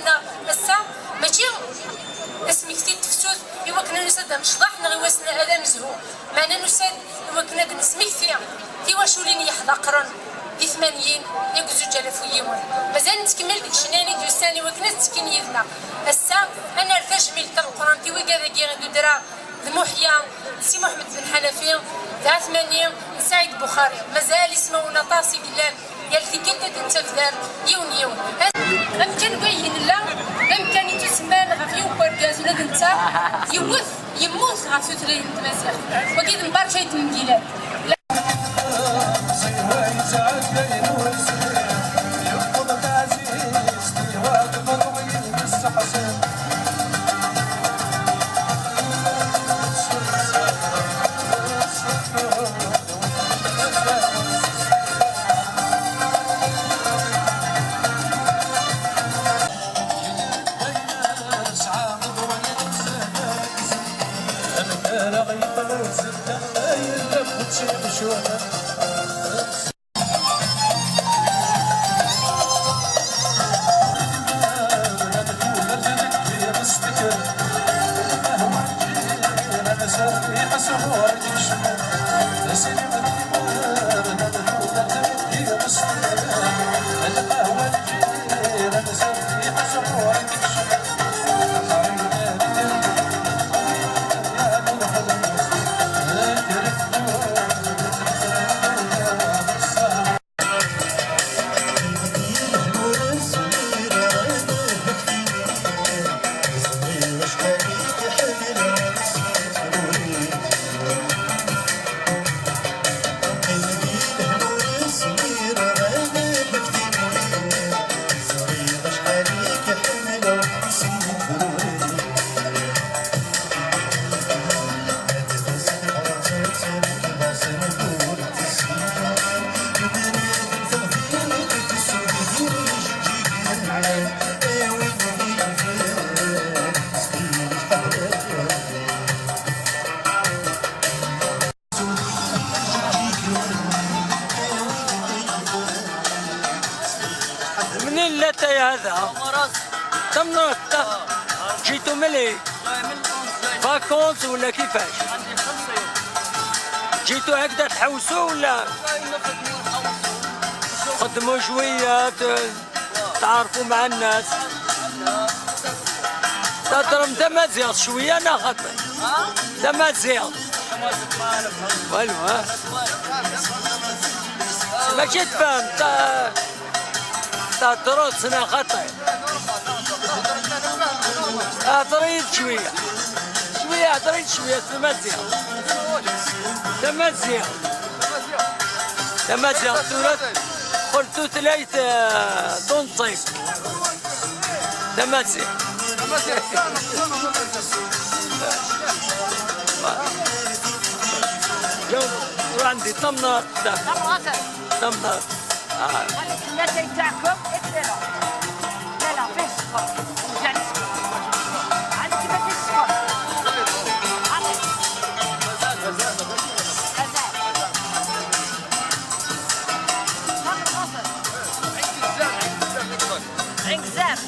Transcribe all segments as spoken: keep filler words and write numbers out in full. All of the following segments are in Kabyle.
Ass-a, mačči asmekti n tefsut i wakken ad nusa-d ad necḍeḥ neɣ i wass ad nezhu, meɛna nusa-d i wakken ad d-nesmekti tiwaculin yeḥdaqren di tmanyin deg zuǧ alaf u yiwen. Mazal nettkemmil deg icennayen i d-yusan i wakken ad ttekkin yid-neɣ. Ass-a, ad nerr tajmilt tameqqrant i wigad-agi i d-udreɣ d Muḥya, d Si Muḥemmed Ben Ḥanafi, d Ɛetmani, d Saɛid Buxari. Mazal ismawen aṭas i yellan, yal tikkelt ad d-nettabdar yiwen yiwen. Amkan deg wayen nella, d amkan yettusemman ɣef yiwen n wergaz ula d netta yewwet, yemmut ɣef tutlayt n tmaziɣt. Wagi d Mbarka Ayt Mengilat. منين لاتاي هذا؟ تمنط. جيتو ملي؟ فاكونس ولا كيفاش؟ جيتو هكذا تحوسوا ولا؟ خدموا شوية، ت-، تعرفوا مع الناس. تهضروا تمازيغ شوية، أنا خاطر تمازيغ. والو، ها؟ ماشي تفهم، تا-، تهضروا سنا خاطر. هضريت شوية. شوية، هضريت شوية تمازيغ. تمازيغ. تمازيغ، ثلاث-، قلت ثلاث، آه، تنصيب. تمازيغ. جو، روح عندي طمنة. طمنة. آه. هذا الثلاثة تاعكم، اكسلون. لا، لا، فيه السكر. رجع لي السكر. عندك ما فيه السكر. عطيك. مازال. صافي، خلاص. عندي بزاف، عندي بزاف يكبر. عين قزاف.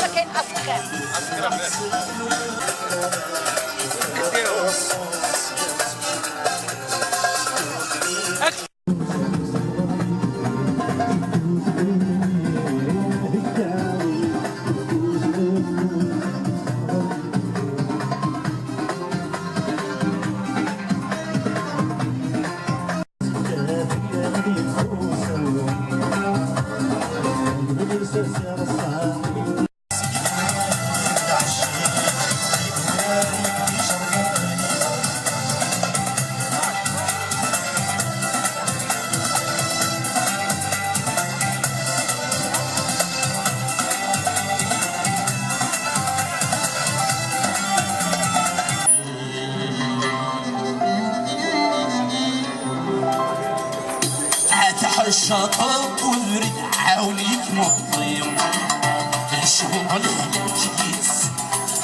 ما كاين اصل خير. Ad tḥecceḍ ubrid, ɛawen-ik meṭṭi. Lecɣal-ik yes,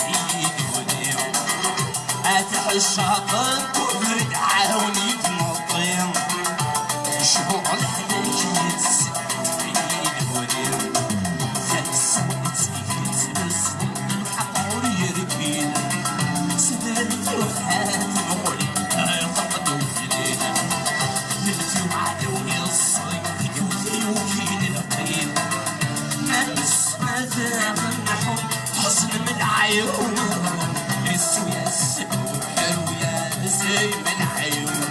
i d-wali. Ad tḥecceḍ ubrid, ɛawen-ik meṭṭi. Lecɣal-ik yes, i d-wali. Yessu-yas ukerru-yas i Menɛun,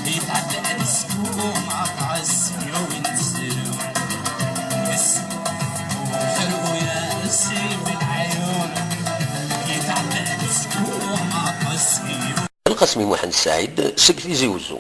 yetɛedda anezgum aṭas yawin zerun. Yessu ukerru-yas i Menɛun, yetɛedda anezgum aṭas. Lqasmi Muḥend Saɛid seg Tizi Wezzu.